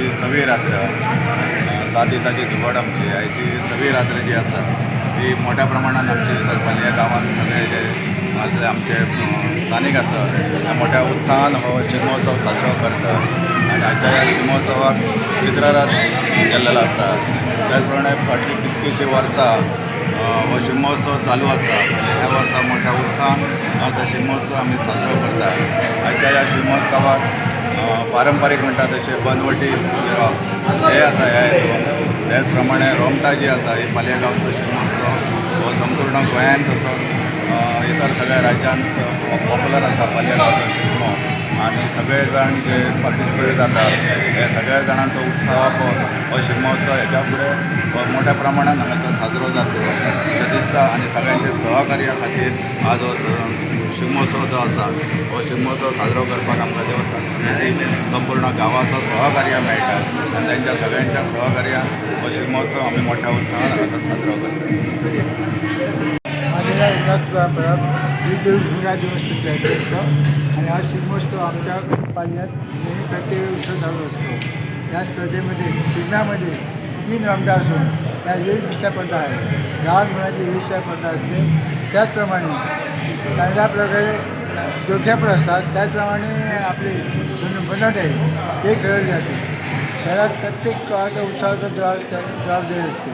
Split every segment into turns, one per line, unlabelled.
ती सवी रात्र, 7 दिसाची धुगड आमची. हाची सवी रात्र जी आसा ती मोठ्या प्रमाणात आमची पालयें गांवांत सगळे जे असे आमचे स्थानीक आसा ते मोठ्या उत्साहान हो शिगमोत्सव साजरो करतात आनी हाच्या ह्या शिगमोत्सवाक चित्ररथ केल्लेलो आसता. त्याच प्रमाणे फाटलीं कितलींशीं वर्सां हो शिगमोत्सव चालू आसा. ह्या वर्सा मोठ्या उत्साहान असो शिगमोत्सव आमी साजरो करतात. आयच्या ह्या शिगमोत्सवाक पारंपारीक म्हणटा तशें बनवटी घेवप हे आसा ह्या हितून. त्याच प्रमाणे रोमटां जी आसा, ही पालयें गांवचो शिगमोत्सव हो संपूर्ण गोंयांत तसो इतर सगळ्या राज्यांत पॉप्युलर आसा पालयें गांवचो शिगमो. आनी सगळे जाण जे पार्टिसिपेट जातात, हे सगळ्या जाणांचो उत्साह पळोवन हो शिगमोत्सव हेच्या फुडें हो मोठ्या प्रमाणान हांगासर साजरो जातलो अशें दिसता. आनी सगळ्यांच्या सहकार्या खातीर आज हो शिगमोत्सव जो आसा, हो शिगमोत्सव साजरो करपाक आमकां देवस्थान समिती, संपूर्ण गांवाचो सहकार्य मेळटा आनी तांच्या सगळ्यांच्या सहकार्यान हो शिगमोत्सव आमी मोठ्या उत्साहान हांगासर साजरो करता.
माझे नाव एकनाथ तुकाराम परब, श्री देवी भीमराव देवस्थानचे अध्यक्ष. आणि हा शिगमोत्सव आमच्या पालय्यात नेहमी प्रत्येक उत्सव चालू असतो. या स्पर्धेमध्ये शिगम्यामध्ये तीन रमटा असून त्या वेशभूषा स्पर्धा आहे. लहान मुलांची वेशभूषा स्पर्धा असते. त्याचप्रमाणे चांगल्या प्रकारे जोख्या पण असतात. त्याचप्रमाणे आपले बनवट आहे, ते खेळले जाते. त्याला प्रत्येक गावाचा उत्साहाचा जबाबदारी असते.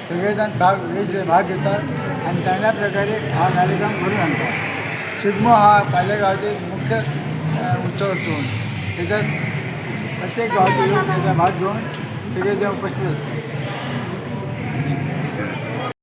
सगळेजण भाग वेगवेगळे भाग घेतात आणि चांगल्या प्रकारे हा कार्यक्रम घडून आणतात. शिगमो हा पालेगावचे मुख्य उत्सव असतो. त्याच्यात प्रत्येक गावाचे लोक त्याचा भाग घेऊन सगळेजण उपस्थित असतात.